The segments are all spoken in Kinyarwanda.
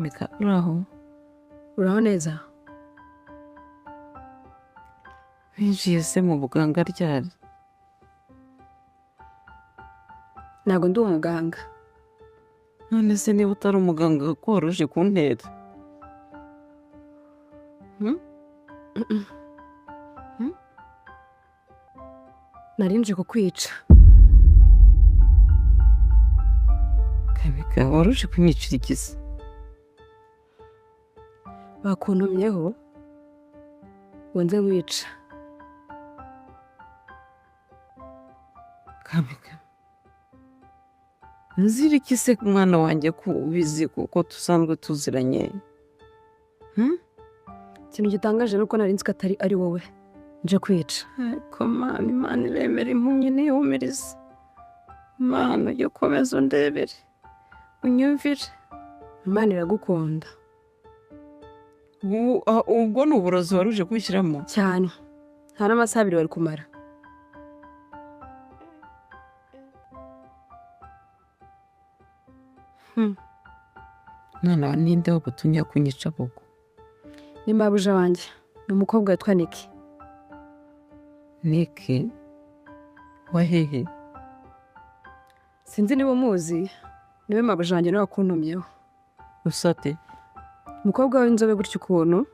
Kamika, uraho? Uraho neza? Winjiye se mu buganga ryari? Ntabwo ndi umuganga. None se niba utari umuganga ko wari uje kuntera? Nari nje kukwica. Kamika, wari uje kunyicira iki se? Bakuntumyeho ngo nze nkwica. Kamika, nzira iki se mwana wanjye ko ubizi kuko dusanzwe tuziranye? Ikintu gitangaje ni uko nari nzi ko atari ari wowe nje kwica. Ariko Mana, Imana iremera impumyi ntihumirize. Mana, ujye ukomeza undebere, unyumvire. Imana iragukunda. Ubwo ni uburozi wari uje kubishyiramo? Cyane. Nta n'amasaha abiri wari kumara. Mwana wa ninde wagutumye kunyica koko? Ni mabuja wanjye. Ni umukobwa witwa Niki. Niki? Wa hehe? Sinzi niba umuzi, niwe mabuja wanjye niwe wakuntumyeho. Usate? Umukobwa w'inzobe gutya ukuntu,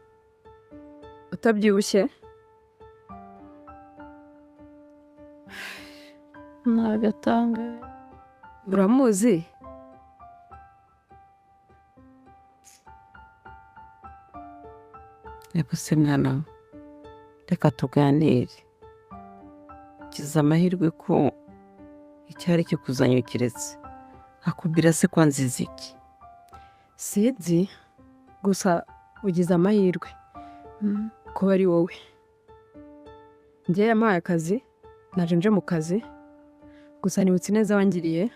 utabyibushye. Ntagatanga. Uramuzi? Reka se mwana, reka tuganire. Kiza amahirwe ko icyari kikuzanye ukiretse. Akubwira se ko anziza iki? Sinzi, gusa ugize amahirwe kuba ari wowe. Njye yampaye akazi, naje nje mu kazi, gusa nibutse ineza wangiriye,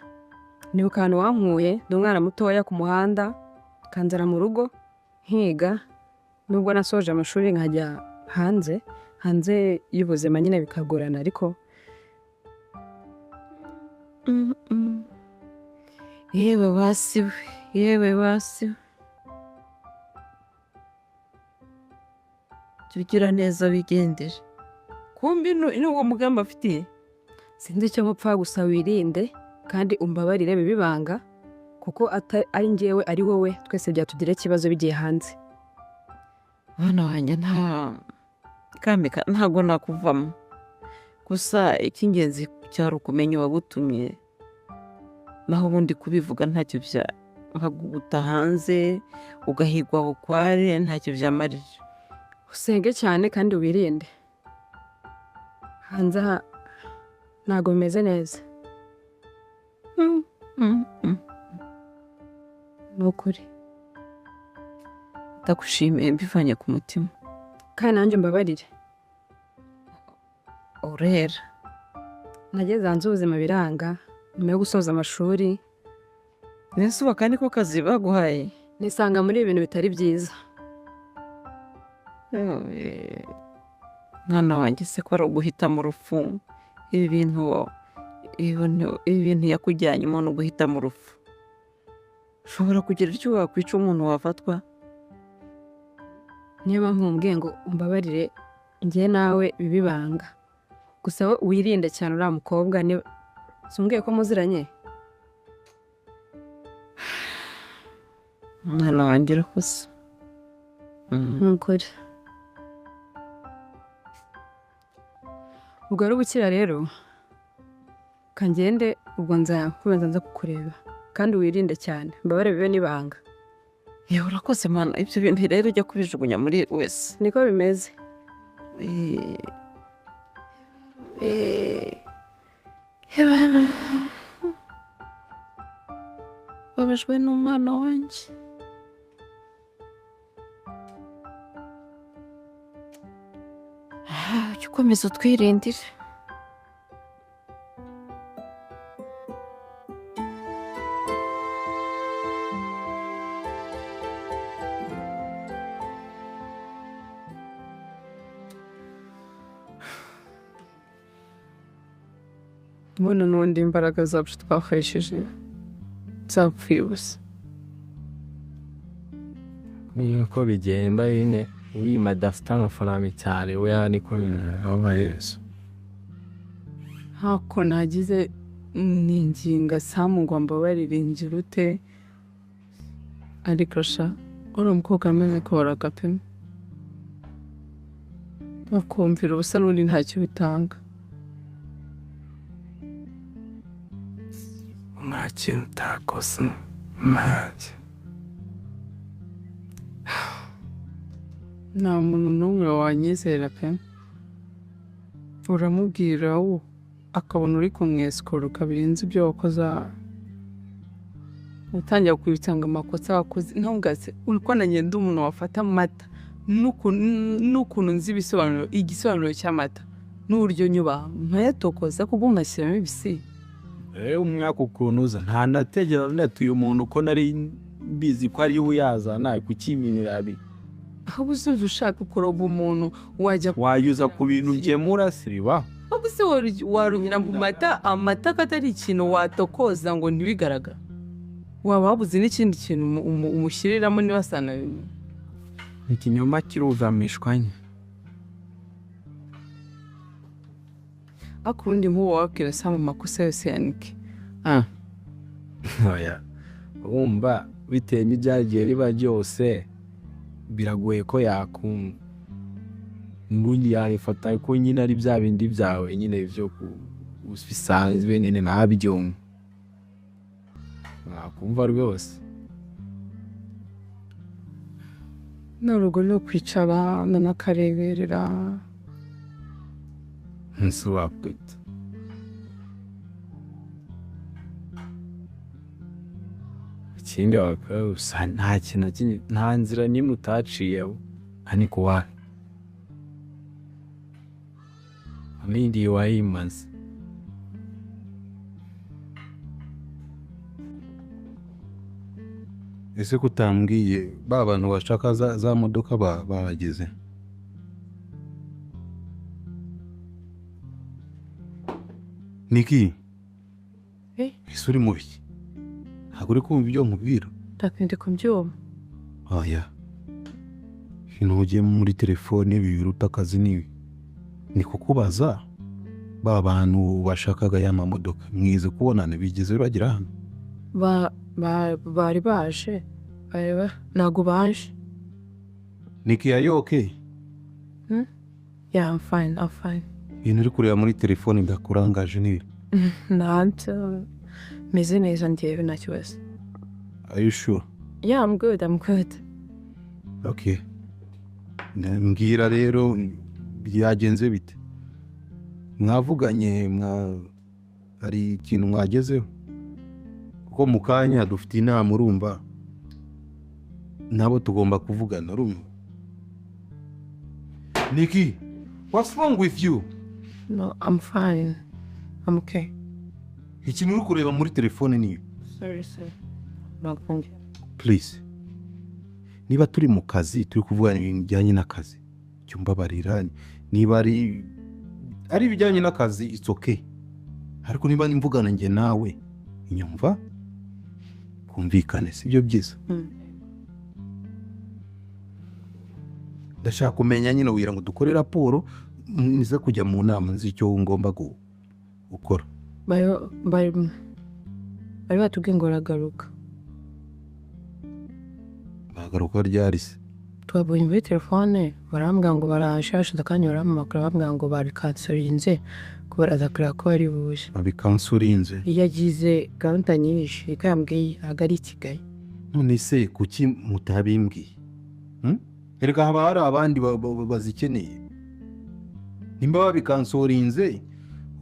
nibuka ahantu wankuye, ndi umwana mutoya ku muhanda, ukanzana mu rugo, nkiga, nubwo nasoje amashuri nkajya hanze, hanze y'ubuzima nyine bikagorana ariko Yewe basi we, yewe basi we. Jya ugira neza wigendere. Kumbi n'uwo mugambi afitiye? Sinzi icyo mupfa, gusa wirinde kandi umbabarire bibe ibanga, kuko ari njyewe ari wowe twese byatugira ikibazo bigiye hanze. Mwana wanjye nta Kamika, ntabwo nakuvamo. Gusa icy'ingenzi cyari ukumenya uwagutumye, naho ubundi kubivuga ntacyo bya nkaguta hanze ugahigwa bukware ntacyo byamarira. Usenge cyane kandi wirinde. Hanze aha ntabwo bimeze neza. Ni ukuri. Ndagushimiye mbivanye ku mutima. Kandi nanjye mbabarire. Urera. Nageze hanze ubuzima biranga, nyuma yo gusoza amashuri. Nese ubu aka niko kazi baguhaye? Nisanga muri ibi bintu bitari byiza. Mwana wanjye se ko ari uguhitamo urupfu? Ibi bintu yakujyanyemo ni uguhitamo urupfu. Ushobora kugira icyo wakwica umuntu wafatwa? Niyo mpamvu nkubwiye ngo umbabarire, njye nawe bibe ibanga. Gusa wowe wirinde cyane uriya mukobwa, si umbwiye ko muziranye? Mwana wanjye urakoze. Ni ukuri. Ubwo ari ubukira rero, kangende ubwo nzakomeza nza kukureba. Kandi wirinde cyane, mbabare bibe n'ibanga. Yewe urakoze mwana, ibyo bintu rero ujya kubijugunya muri wese. Niko bimeze. Babajwe n'umwana wanjye. Jya ukomeza utwirindire. Mbona n'ubundi imbaraga zacu twakoresheje zapfuye ubusa. Niko bigenda nyine wima adafite amafaranga cyane we niko bibayezo. Ntako nagize ninginga Samu ngo mbabarire ngira ute, ariko sha uri umukobwa ameze koraga pe, bakumvira ubusa n'undi ntacyo bitanga. Nta kintu utakoze ntacyo. Nta muntu n'umwe wanyizera pe, uramubwira wo akabona uri kumwesikora birenze ibyo wakoze, utangira kwibutsa ngo amakosa wakoze ntubwase uko nagenda umuntu wafata amata n'ukuntu nzi ibisobanuro igisobanuro cy'amata n'uburyo nyubaha nkayatokoza kuko nkashyiramo ibisi. Umwaka ukuntu uza nta nategera natuye umuntu uko nari mbizi ko ari we uyazana kukiminira bi aho uzuza ushaka kuroba umuntu wajya wayuza ku bintu ngemura siriba. Ahubwo se warunyura mu mata, amata ko atari ikintu watokoza ngo ntibigaragara, waba wabuze n'ikindi kintu umushyiriramo niba asana. Ikinyoma kiruzamishwa nye. Ariko ubundi nk'uwo wabwira Samu amakosa yose ya Niki. Oya, wumva bitewe n'ibyagiye biba byose biragoye ko yakumva. Ngundi yabifata ko nyine ari bya bindi byawe nyine byo bisanzwe nyine ntabyumva. Nakumva rwose. N'urugo rwo kwicara nanakareberera. Nsi wakwita. Ikindi wakora gusa nta kintu kimwe, nta nzira n'imwe utaciyeho ariko wapi. Amindi wayimaze. Ese kutambwiye ba bantu bashaka za modoka bahageze? Niki? Ese uri mubi? Ntabwo uri kumva ibyo nkubwira? Ndakwenda kubyumva. Oya. Ibintu ugiye muri telefone biruta akazi nibi. Ni kukubaza ba bantu bashakaga ya mamodoka mwize kubonana bigeze bagira hano? Bari baje, ntabwo baje. Niki, are you okay? Yeah, I'm fine, I'm fine. Ibintu uri kureba muri telefone byakurangaje nibi? Ntabwo meze neza njyewe nta kibazo. Are you sure? Yeah, I'm good, I'm good. Okay. Mbwira rero byagenze bite? Mwavuganye hari ikintu mwagezeho? Kuko mu kanya dufite inama urumva, nabo tugomba kuvugana urumva. Niki, what's wrong with you? No, I'm fine. I'm okay. Ikintu uri kureba muri telefone ni? Sorry, sir. Please. Niba turi mu kazi turi kuvugana ibintu bijyanye n'akazi, jya umbabarira. Niba ari ibijyanye n'akazi it's okay. Ariko niba nimvugana njye nawe inyumva kumvikane, sibyo byiza? Ndashaka kumenya nyine wira ngo dukore raporo nize kujya mu nama nzi icyo ngomba gukora. Bari batubwiye ngo baragaruka. Bagaruka ryari se? Twabonye muri telefone barambwira ngo baraje, hashize akanya barampamagara bambwira ngo babikansorinze ko baraza kureba ko bari buje. Babikansorinze? Yagize gahunda nyinshi reka yambwiye ntabwo ari i Kigali. None se kuki mutabimbwiye? Erega haba hari abandi bazikeneye. Nimba babikansorinze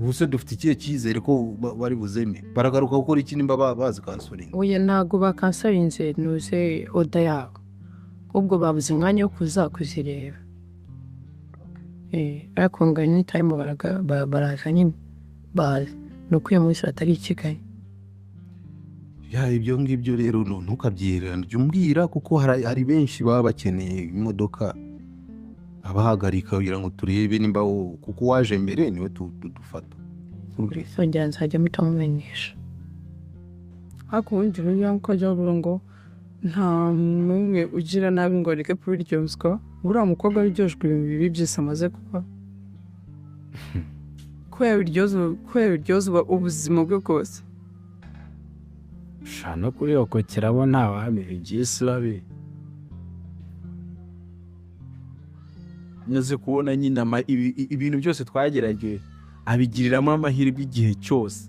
ubu se dufite ikihe cyizere ko bari buzeme? Baragaruka gukora iki nimba bazikansorinze? Oya ntabwo bakansorinze nuze oda yabo, ubwo babuze umwanya wo kuza kuzireba. Ariko ngo anytime baraza nyine baza, ni uko uyu munsi batari i Kigali. Ya ibyo ngibyo rero ntukabyirane, jya umbwira kuko hari benshi baba bakeneye imodoka abahagarika kugira ngo turebe nimba kuko waje mbere niwe dufata. Songera nzajya mpita mumenyesha. Ariko ubundi rero ko ajya avuga ngo Nta n'umwe ugira nabi ngo areke kubiryozwa. Uriya mukobwa aryojwe ibintu bibi byose amaze gukora, ko yabiryozwa ubuzima bwe bwose. Sha, no kuri okokera bo ntawamenya iby'isi urabizi. Nmaze kubona nyine ibintu byose twagerageje abigiriramo amahirwe igihe cyose.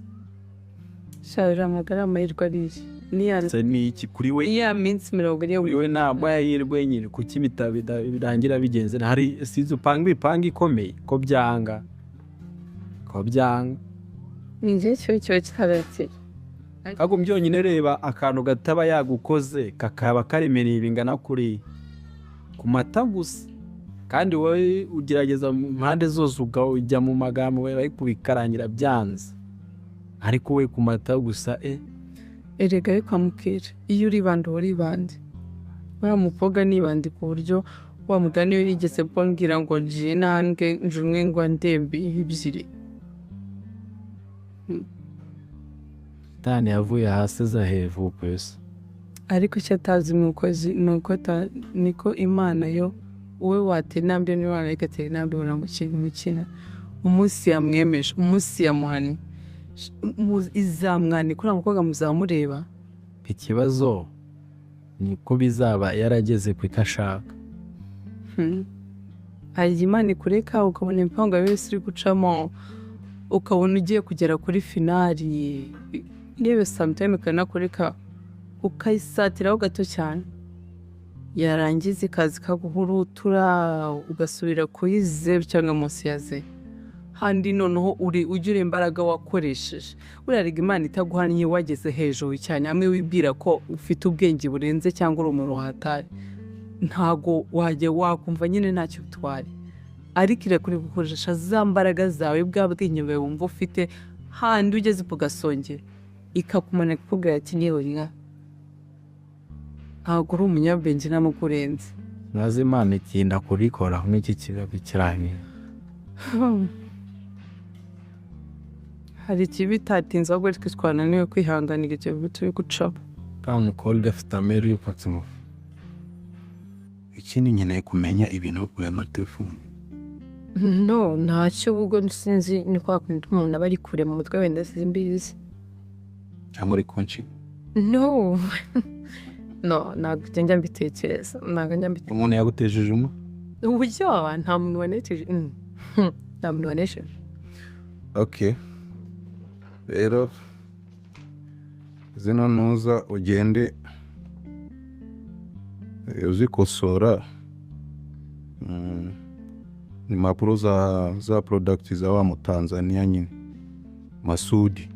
Sha, uriya ntabwo ari amahirwe, ariye niya Se ni iki kuri we? Niya minsi 40. Kuri we ntabwo ayahirwe nyine. Kuki birangira bigenze hari sinzi upanga imipanga ikomeye ko byanga, ko byanga. Ni igihe kiba kiba kitarakira. Ahubwo byonyine reba akantu gataba yagukoze kakaba karemereye bingana kuri ku mata gusa, kandi wowe ugerageza mu mpande zose, ujya mu magambo we ariko bikarangira byanze, ariko we ku mata gusa. Erega ariko amubwira, iyo uri bande uba uri bande. Uriya mukobwa ni bande ku buryo wa mugani we yigeze kumbwira ngo ngiye intambwe njumwe ngo ndembe ebyiri. Tani yavuye hasi aza hejuru kwese. Ariko icyo atazi ni uko niko Imana yo, wowe watera intambwe n'Imana igatera intambwe, muramukina mukina. Umunsi yamwemeje, umunsi yamuhannye, izamwanika uriya mukobwa muzamureba. Ikibazo ni uko bizaba yarageze ku icyo ashaka. Hari igihe Imana ikureka ukabona imipango yawe yose iri gucamo, ukabona ugiye kugera kuri finali, yewe sometime ikanakureka ukayisatiraho gato cyane, yarangiza ikaza ikaguhurutura ugasubira kuri zeru cyangwa munsi ya zeru. Handi noneho uri ugira imbaraga wakoresheje. Buriya rega Imana itaguhannye wageze hejuru cyane, hamwe wibwira ko ufite ubwenge burenze cyangwa uri umuntu wahatari, ntago wajya wakumva nyine ntacyo utwaye, ariko irakure gukoresha za mbaraga zawe, bwa bwenge bwawe wumva ufite, handi ugeze ku gasongero ikakumanika ikakubwira ati niwe nka ntabwo uri umunyabwenge ntamukurenze. Nazo Imana itinda kurikora nk'iki kibazo kirangira. Hari ikibi itatinze, ahubwo twe twananiwe kwihanganira ibyo bibi turi gucamo. Wa mukobwa afite ameru y'upatsi. Ikindi nkeneye kumenya ibintu bya telefone. No, ntacyo, ubwo sinzi, ni kwa kundi umuntu aba ari kure mu mutwe, wenda simbizi. Cyangwa uri konshi? No, no, ntabwo njya mbitekereza, ntabwo njya mbitekereza. Umuntu yagutejeje umwe? Uburyo nta muntu waneteje, nta muntu wanesheje. Okay, rero zino ntuza ugende uzikosora. Impapuro za product za wa Mutanzania nyine Masudi.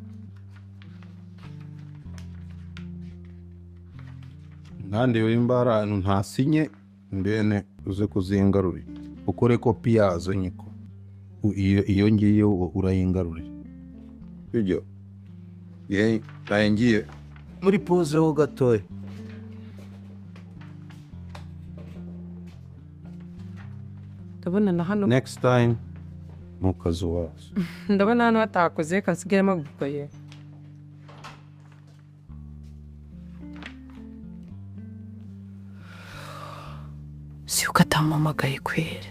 Nandi wimba hari ahantu ntasinye mbene uze kuzingarurira, ukore kopi yazo nyiko. Iyo ngiyo urayingarurira ibyo ye ngiye muri pause ho gatoya. Ndabona na hano. Next time ntukazuwaze. Ndabona hano hatakoze kasigaramo gukoye. Si uko atampamagaye kwera,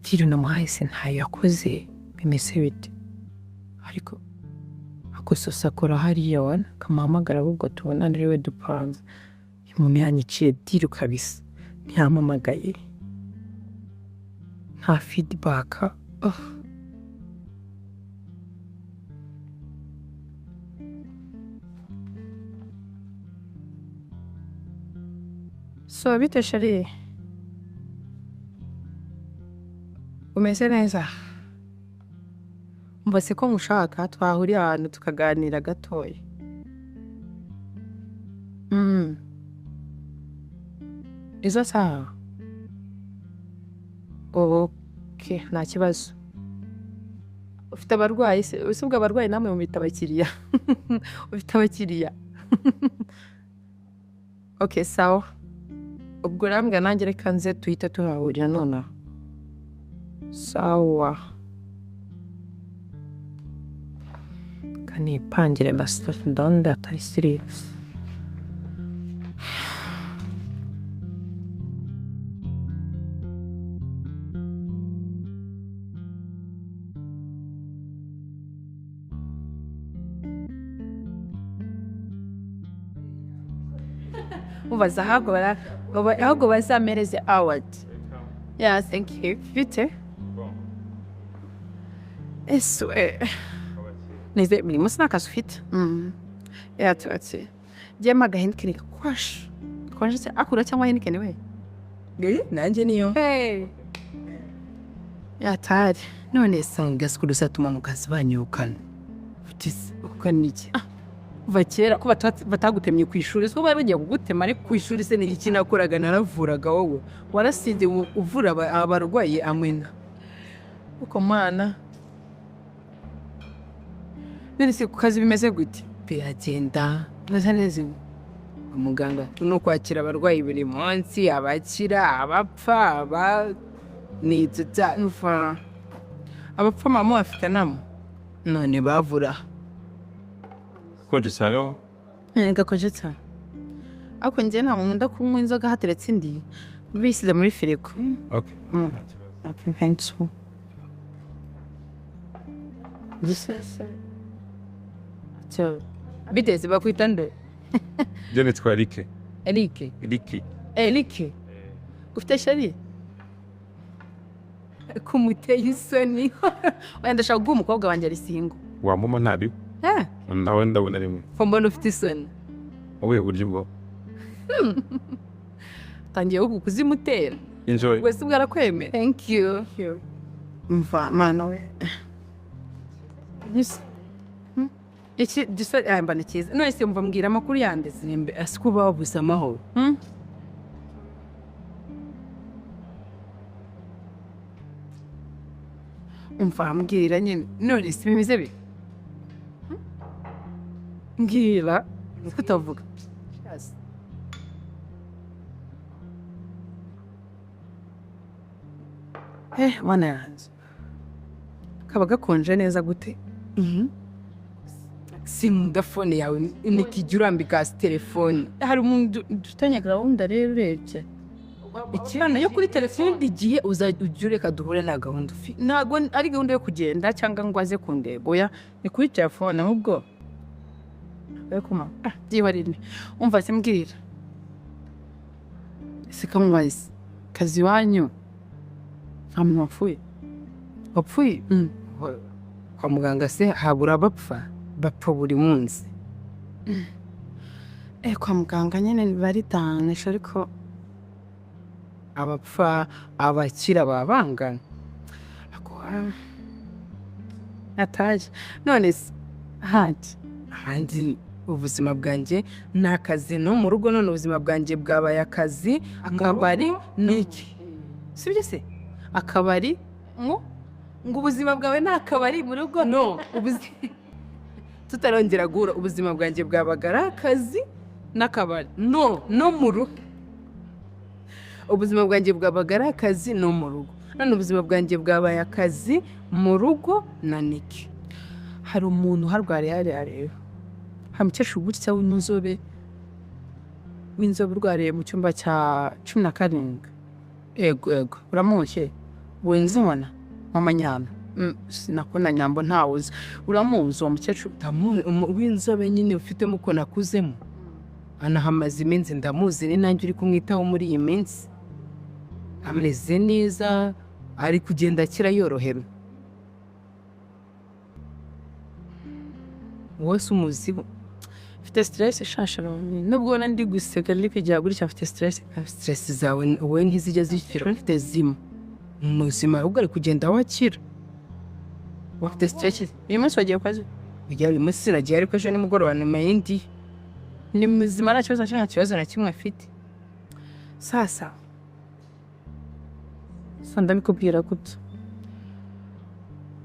tiro namuhaye se ntayo yakoze, bimeze bite? Ariko akososa akora hariya wana kamuhamagara, ahubwo tubona ariwe dupanze. Uyu muntu yanyiciye deal kabisa, ntiyampamagaye, nta feedback. Oh. So bite chérie? Umeze neza? Umva se ko nkushaka twahuriye ahantu tukaganira gatoya. Izo saha? Okay, nta kibazo. Ufite abarwayi se? Ese ubwo abarwayi namwe mubita abakiriya? Ufite abakiriya? Okay, sawa. Ubwo urambwira nanjye reka nze tuhite tuhahurira nonaha. Sawa. Kanipangire basi, ndabona atari serious. Mubaza ahubwo ahubwo bazamereze award. Yeah, thank you. Bite? Eswe. Nize buri munsi nta kazi ufite. Yeah, turatse. Jema agahenikeni kwash. Konje se akura cyangwa henikeni we? Nanjye niyo. Hey. Yatari. None sanga sikuru satuma mu kazi banyirukana. Utise ukana iki? Kuva kera ko batagutemye ku ishuri, siko bari bagiye kugutema ariko ku ishuri se ni iki nakoraga? Naravuraga wowe. Warasinze uvura abarwayi amena. Uko mana. None se ku kazi bimeze gute? Biragenda. Nasa neza. Muganga no kwakira abarwayi buri munsi, abakira, abapfa, aba ni tuta Umva. Abapfa mama bafite namo. None bavura. Konje cyane. Gakonje cyane. Ariko njye ntabwo nkunda kunywa inzoga hateretse indi. Bisize muri firigo. Okay. Okay, thanks. This is Biteze bakwita nde? Njye nitwa Eric. Eric. Eric. Eric. Ufite shari? Kumuteye isoni. Oya, ndashaka guha umukobwa wanjye ari single. Wamuma ntabi. Eh, Nawe ndabona rimwe. Ko mbona ufite isoni. Ubuhe buryo bwo? Tangiye ubu kuzimutera. Enjoy. Wese ubwo arakwemera. Thank you. Umva mana we. Nisi. Iki gisa mbana cyiza. None se mva mbwira amakuru yande zimbe asiko babuze amahoro. Umva mbwira nyine. None se bimeze bite? Mbwira kutavuga. Mana yanjye. Kaba gakonje neza gute? Sinkunda fone yawe nikijya urambika hasi telefone. Hari umuntu dufitanye gahunda rero urebye. Ikirana yo kuri telefone igihe uzajya ujya ureka duhure nta gahunda ufite. Ntabwo ari gahunda yo kugenda cyangwa ngo aze kundeba. Oya, ni kuri telefone ahubwo. Oya kuma. Byihorere. Umva se mbwira. Ese kamubaze. Kazi iwanyu. Nta muntu wapfuye. Wapfuye? Kwa muganga se habura abapfa? Bapfa buri munsi. Kwa muganga nyine baritanisha ariko abapfa abakira babangana. Nataje. None se handi ahandi ubuzima bwanjye ni akazi no mu rugo, none ubuzima bwanjye bwabaye akazi, akabari n'iki. Sibyo se? Akabari ngo ubuzima bwawe ni akabari mu rugo? No, tutarongera guhura ubuzima bwanjye bwabaga ari akazi n'akabari. No, no mu rugo. Ubuzima bwanjye bwabaga ari akazi no mu rugo. None ubuzima bwanjye bwabaye akazi mu rugo na Niki. Hari umuntu uharwariye hariya rero. Hari umukecuru gutya w'inzobe urwariye mu cyumba cya 17. Ego ego, uramuzi? Wenzibona mama Nyana. Sinakubona Nyambo ntawuzi. Uramuzi uwo mukecuru? W'inzobe nyine ufitemo uko nakuzemo. Anahamaze iminsi ndamuzi, ni nanjye uri kumwitaho muri iyi minsi. Ameze neza, ari kugenda akira yorohewe. Wowe se umuzi? Mfite stress shasharo. Nubwo ndi guseka ndi kujya gutya mfite stress. Stress zawe wowe ntizijya zishira, ufite zima. Muzima ahubwo ari kugenda wakira. Ufite stress. Uyu munsi wagiye kwazi? Ujya uyu munsi nagiye ariko ejo nimugoroba nyuma y'indi. Ni muzima nta kibazo, nta kibazo na kimwe afite. Sasa. So ndabikubwira gutya.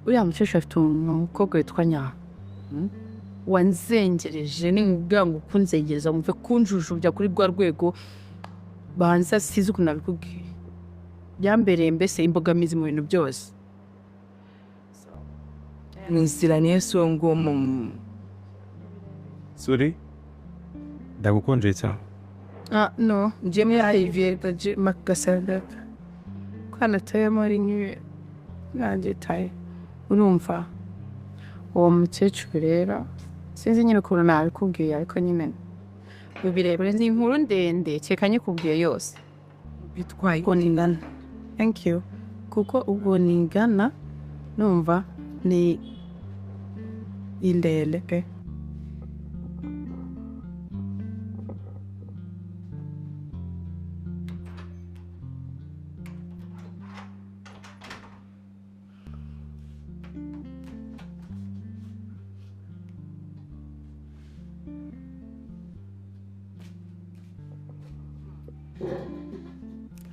Uriya mukecuru afite umukobwa witwa Nyambo. Wanzengereje ni ngo kunzengereza mve kunjujubya kuri rwa rwego banza sizi ukuntu nabikubwiye. Byambereye mbese imbogamizi mu bintu byose. Inzira niyo si uwo nguwo mu Sorry. Ndagukonje cyane. No, Jimmy Ivy Makasaga. Kana tayo muri nk'ibi nanjye tayo. Urumva uwo mukecuru rero sinzi nyine ukuntu nabikubwiye ariko nyine Birebire, ni inkuru ndende, kereka nyikubwiye yose. Bitwaye Ubwo ningana, thank you, kuko ubwo ningana numva ni indende pe.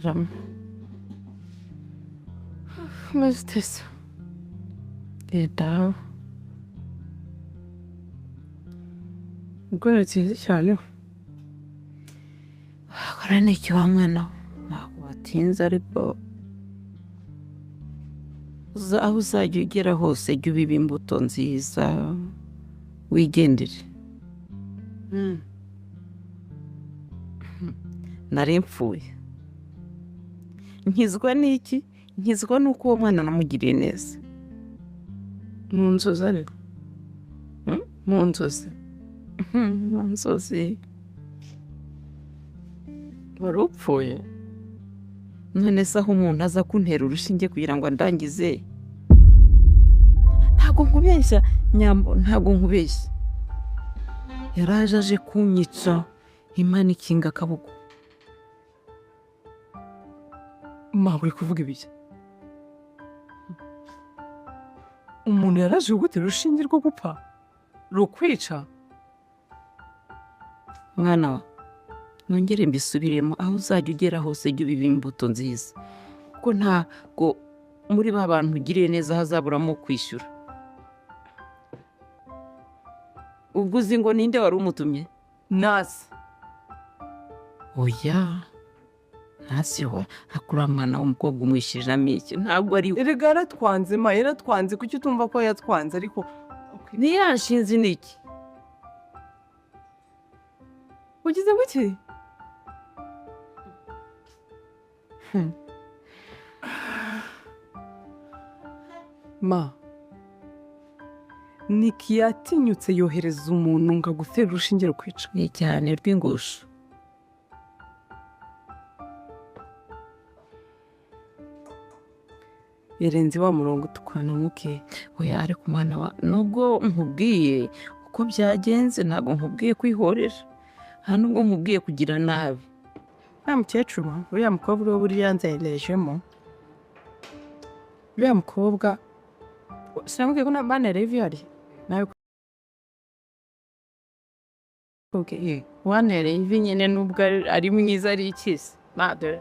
Rama. Umeze ute se? Leta. Ubwo nziza cyane. Kora ni iki wa mwana we? Ntabwo watinze, ariko aho uzajya ugera hose jya ubiba imbuto nziza, wigendere. Nari mpfuye, nkizwa n'iki? Nkizwa n'uko uwo mwana namugiriye neza. Mu nzozi ariko? Mu nzozi? Mu nzozi. Wari upfuye? None se aho umuntu aza kuntera urushinge kugira ngo andangize? Ntabwo nkubeshya, Nyambo, ntabwo nkubeshya. Yaraje aje kunyica, Imana ikinga akaboko. Ma, uri kuvuga ibiki? Umuntu yaraje kugutera urushinge rwo gupfa, rukwica? Mwana wa, nongere mbisubiremo, aho uzajya ugera hose jya ubiba imbuto nziza, kuko ntabwo muri ba bantu ugiriye neza hazaburamo kwishyura. Ubwo uzi ngo ninde wari umutumye? Nasi. Oya, ntasi we akura mwana w'umukobwa umwishyuriramo iki? Ntabwo ari we. Erega yaratwanze ma, yaratwanze. Kuki utumva ko yatwanze? Ariko ntiyanshinze ni iki? Ugize gute? Ma, Niki yatinyutse yohereza umuntu ngo agutere urushinge rukwica? Ni cyane rw'ingusho. Yarenze wa murongo utukwana muke. Oya, ariko mwana wa, nubwo nkubwiye uko byagenze, ntabwo nkubwiye kwihorera, nta nubwo nkubwiye kugira nabi. Uriya mukecuru, uriya mukobwa we buriya nzerejemo. Uriya mukobwa, sinamubwiye ko na bana revi hari? Nawe kubwiye. Wanereye ivi nyine, nubwo ari mwiza ari ikize. Ma, dore.